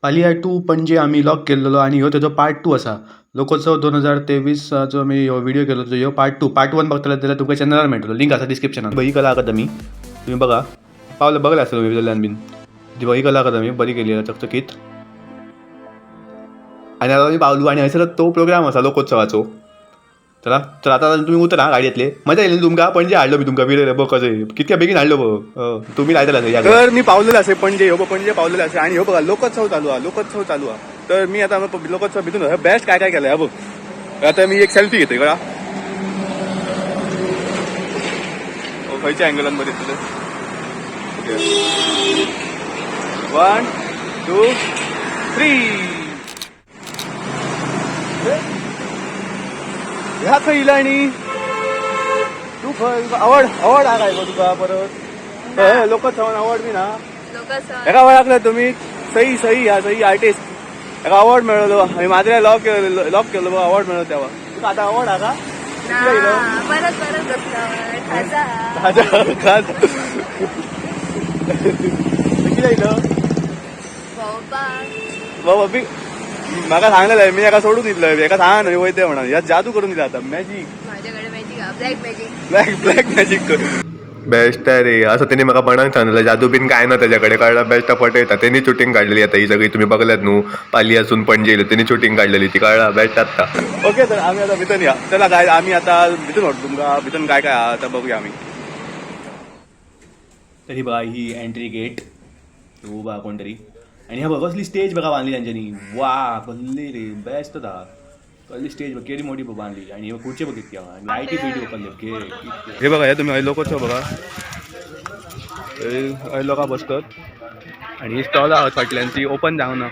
पालिया two Panaji आमी lock केल्लो आनी ह्यो तेजो पार्ट 2 आसा. लोकोत्सव 2023चो आमी हो व्हिडिओ केलो, ह्यो पार्ट 2. पार्ट 1 बघतले जाल्यार तुमकां चॅनलार मेळटलो, लिंक आसा डिस्क्रिप्शनात. ही कला अकादमी तुम्ही बघा, पावलं बघला असेल तुम्ही बीन. ही कला अकादमी बरी केली आहे चकचकीत. आनी आतां आमी पावलो आनी हयसर तो प्रोग्राम आसा लोकोत्सवाचो. चला तर आता तुम्ही उतरा गाडयेतले. मजा येईल तुमकां. पणजे हाडलो मी तुमकां फिरयले बघ कशें कितक्या बेगीन हाडलो बघ तुम्ही लायतले. तर मी पावलेलो असे पणजे, ह्यो पणजे पावलेलो असे आणि ह्यो बघा लोकोत्सव चालू हा, लोकोत्सव चालू हा. तर मी आता लोकोत्सव भितून बेस्ट काय काय केलं बघ. आता मी एक सेल्फी घेतोय कळा, खंयच्या अँगलान बरें दिसतलें. ओके 1 2 3. ह्या खंय इला आणि तू खंय आवड आवड हा काय गो तुका परत लोकोत्सवान आवड बी ना. हेका वळखलं तुम्ही? सई सई ह्या सई आर्टिस्ट, हेका अवॉर्ड मेळलो आनी माजऱ्या लॉक लॉक केलो अवॉर्ड मेळलो तेव्हा. तुका आता अवॉर्ड हा का? परत परत खाजा कितें येयलो बाबा बी म्हाका सांगलेलं मी एका सोडून दिलं, एका सांग न्हय वयते म्हणून. ह्या जादू करून दिला आता मॅजीक. माझ्याकडे magic black magic, black black magic best रे. असं त्यांनी म्हाका बणाक सांगलेलं जादू बीन काय ना त्याच्याकडे कळलं. बेस्ट फटयता. त्यांनी शूटिंग काढलेली आता ही सगळी तुम्ही बघल्यात न्हू, पाली असून पणजे येयलो त्यांनी शूटिंग काढलेली ती कळला. बेस्ट आता. ओके तर आम्ही आता भितर या. चला काय आम्ही आता भितर व्हरतो तुमका, भितर काय काय आता बघूया आम्ही. तरी बघा ही एंट्री गेट उभा कोणतरी. आणि ह्या बघ कसली स्टेज बघा बांधली त्यांच्यानी. वा कसली रे बेस्ट होता, कसली स्टेज बघ केरी मोठी बांधली. आणि हे खुर्ची बघ कितकी आहा, लायटी बिटी बघ कसली. हे बघा हे तुम्ही लोकोत्सव बघा, हय लोकां बसतात आणि ही स्टॉल आहात फाटल्यान ती ओपन जावना.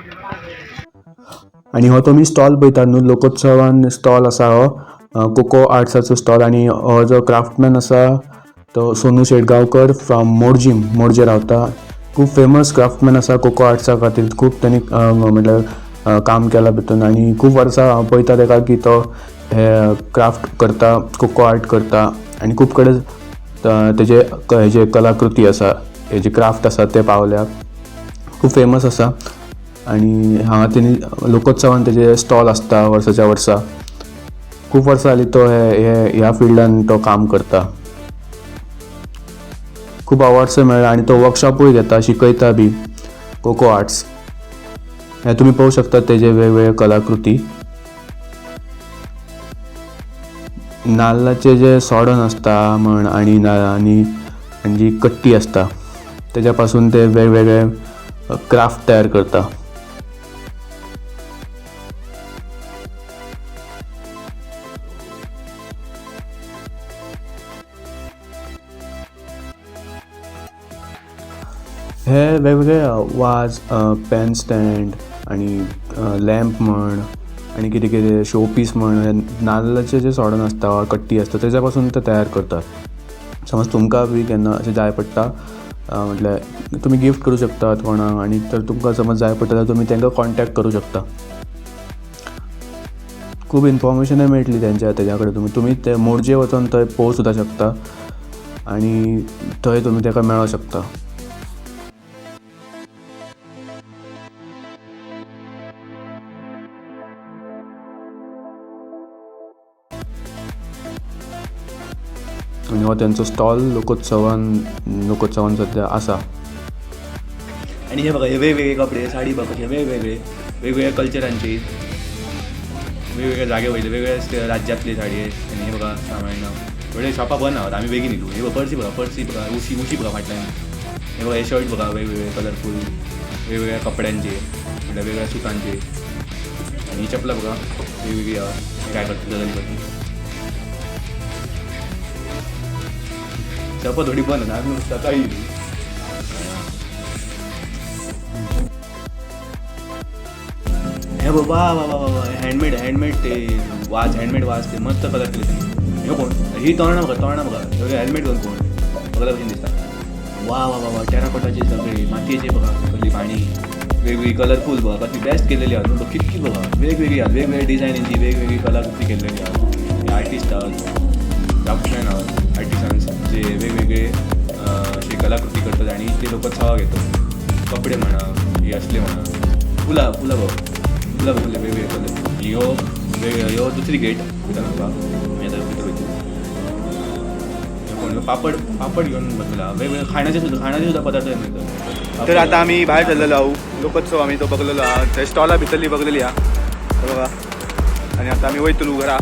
आणि हो तुमी स्टॉल पळयतात न्हू लोकोत्सवान स्टॉल आसा हो कोको आर्ट्साचो स्टॉल. आनी हो जो क्राफ्टमॅन आसा तो सोनू शेटगांवकर फ्रॉम मोरजीम, मोरजे रावता. खूब फेमस क्राफ्टमॅन आसा कोको आर्ट्सा खातीर. खूब ताणी म्हटल्यार काम केलां भितून आनी खूब वर्सां हांव पळयता ताका की तो हे क्राफ्ट करता, कोको आर्ट करता. आनी खूब कडेन तेजे हेजे कलाकृती आसा, हेजे क्राफ्ट आसा ते पावल्या, खूब फेमस आसा. आनी हांगा तेणी लोकोत्सवान तेजे स्टॉल आसता वर्साच्या वर्सा. खूब वर्सां जालीं तो हे ह्या फिल्डान तो काम करता. खूब अवॉर्ड्सूय मेळ्ळा आनी तो वर्कशॉपूय घेता, शिकयता बी कोको आर्ट्स. हे तुमी पळोवंक शकता तेजे वेगवेगळे कलाकृती. नाल्लाचे जे सोडण आसता म्हण आनी आनी जी कट्टी आसता तेज्या पासून ते वेगवेगळे क्राफ्ट तयार करता. हे वेगवेगळे वाज, पेन स्टँड आनी लॅम्प म्हण आनी कितें कितें शो पीस म्हण, हे नाल्लाचें जें सोडण आसता वा कट्टी आसता तेज्या पासून ते तयार करतात. समज तुमकां बी केन्ना अशें जाय पडटा म्हटल्यार तुमी गिफ्ट करूं शकतात कोणाक, आनी तर तुमकां समज जाय पडटा जाल्यार तुमी तांकां कॉन्टेक्ट करूं शकता. खूब इन्फॉर्मेशनय मेळटली तेंच्या तेज्या कडेन. तुमी ते मोरजे वचोन थंय पळोवंक सुद्दां शकता आनी थंय तुमी ताका मेळोंक शकता. आनी हो तेंचो स्टॉल लोकोत्सवान लोकोत्सवान सद्या आसा. आनी हे बघा हे वेगवेगळे कपडे, साडी बघा कशे वेगवेगळे वेगवेगळ्या कल्चरांची, वेगवेगळ्या जागे वयले, वेगवेगळ्या राज्यांतली साडी. आनी हे बघा सामान थोडे शॉपां बंद आहात, आमी बेगीन येयलू. हे बघा पर्सी बघा, पर्सी बघा, उशी उशी बघा फाटल्यान. हे बघा हे शर्ट बघा वेगवेगळे कलरफूल, वेगवेगळ्या कपड्यांचे म्हळ्यार वेगवेगळ्या सुतांचे. आनी ही चपलां बघा वेगवेगळी आहा. हे काय करता गजाली करता. शॉपां थोडी बंद आहा, आमी सकाळी येयलू. हे बाबा वा वा वा हँडमेड, हँडमेड ते वाज, हँडमेड वाज ते मस्त कलर केले त्यांनी. हे कोण ही तोरणां बघा, तोरणां बघा, सगळे हेल्मेट घालून कोण बघा भशेन दिसता. वा वा वा वा टेराकोटाचे सगळे मातयेचे बघा कसली भाणी वेगवेगळी कलरफूल बघा कसली बेस्ट केलेली आहा. बघ कितकी बघा वेगवेगळी आहात, वेगवेगळ्या डिझायनींची वेगवेगळी कलाकृती केलेली आहात. हे आर्टिस्ट आहात, क्राफ्टमॅन आहात, आर्टिसन्स जे वेगवेगळे असे कलाकृती करतात आणि ते लोक छावा घेतात. कपडे म्हणा, हे असले म्हणा. फुलां फुलां बघ, फुलां बघले वेगवेगळे कलर. आणि ह्यो वेगळे, ह्यो दुसरी गेट भितर वचपाक. आमी आतां भितर वयतले. कोण ह्यो पापड, पापड घेवन बसला. वेगवेगळे खाण्याचे सुद्धा, खाण्याचे सुद्धा पदार्थ मिळतात. तर आता आम्ही बाहेर चाललेलो आहो. लोकोत्सव आम्ही तो बघलेलो आहा, त्या स्टॉला भितरली बघलेली हा. तर बघा, आणि आता आम्ही वयतलो घरा.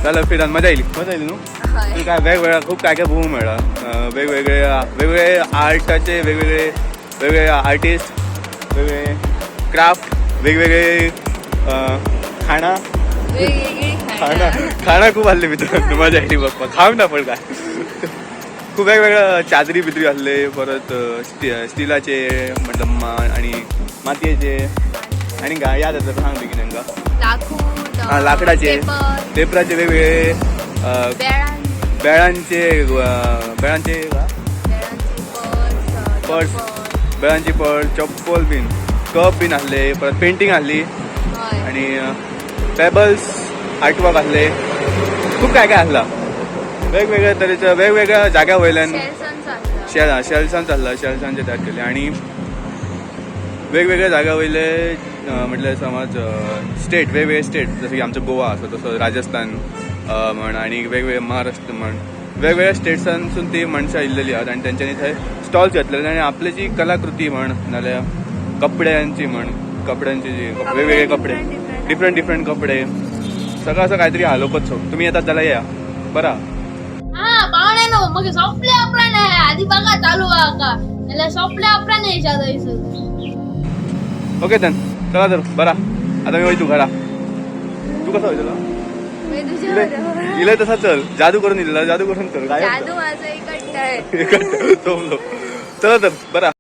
चला फिरान मजा येईल, मजा येईल न्हू. हय. काय वेगवेगळा खूप काय काय बघूंक मेळ्ळा. वेगवेगळे वेगवेगळे आर्टाचे, वेगवेगळे वेगवेगळे आर्टिस्ट, वेगवेगळे क्राफ्ट, वेगवेगळे खाणां. वेगवेगळी खाणा खाणं. खाणा खूप आसले भितर, मजा येयली बघपाक. खावंक ना पण काय खूप वेगवेगळ्या चादरी बिदरी आसले. परत स्टिलाचे म्हटलं आणि मातयेचे आणि याद येता सांग बेगीन तांकां. लाकूड. हा, लाकडाचे. पेपर. पेपराचे वेगवेगळे बेळां. बेळांचे, बेळांचे का? बेळांची पर्स. पर्स. चप्पल. बेळांची पर्स, चप्पल बीन, कप बीन आसले. परत पेंटींग आसली. हय. आणि पेबल्स आर्टवर्क आसले. खूप काय काय आसला वेगवेगळ्या तरेच्या वेगवेगळ्या जाग्या वयल्यान. शेल्सांचो आसला. शेल्सान चालला, शेल्सांचे तयार केले. आणि वेगवेगळ्या जाग्या वयले, म्हटल्यार समज स्टेट, वेगवेगळे स्टेट, जसं की आमचं गोवा आसा तसं राजस्थान म्हण आणि वेगवेगळे महाराष्ट्र म्हण, वेगवेगळ्या स्टेट्सांसून ती मनशां येयल्लेली आहात आणि तेंच्यांनी थंय स्टॉल्स घातलेले. आणि आपली जी कलाकृती म्हण नाल्यार कपड्यांची म्हण, कपड्यांची जी वेगवेगळे कपडे, different, different. Different different कपडे, सगळं असं काहीतरी हा लोकोत्सव. तुम्ही येतात जाल्यार या बरा. हा पाहुण्यानो, मग सोपल्या उपरांत आधी बघा चालू हा का, नाल्यार सोपल्या उपरांत येयशा थंयसर. ओके दन, चला तर बरा. आता मी वयतू घरा. तू कसं वयतलो? मी तुझ्या बरोबर. इले तसा चल, जादू करून इल्ला, जादू करून चल, गायब जादू माझं इकडं आहे. कर. चला तर बरा.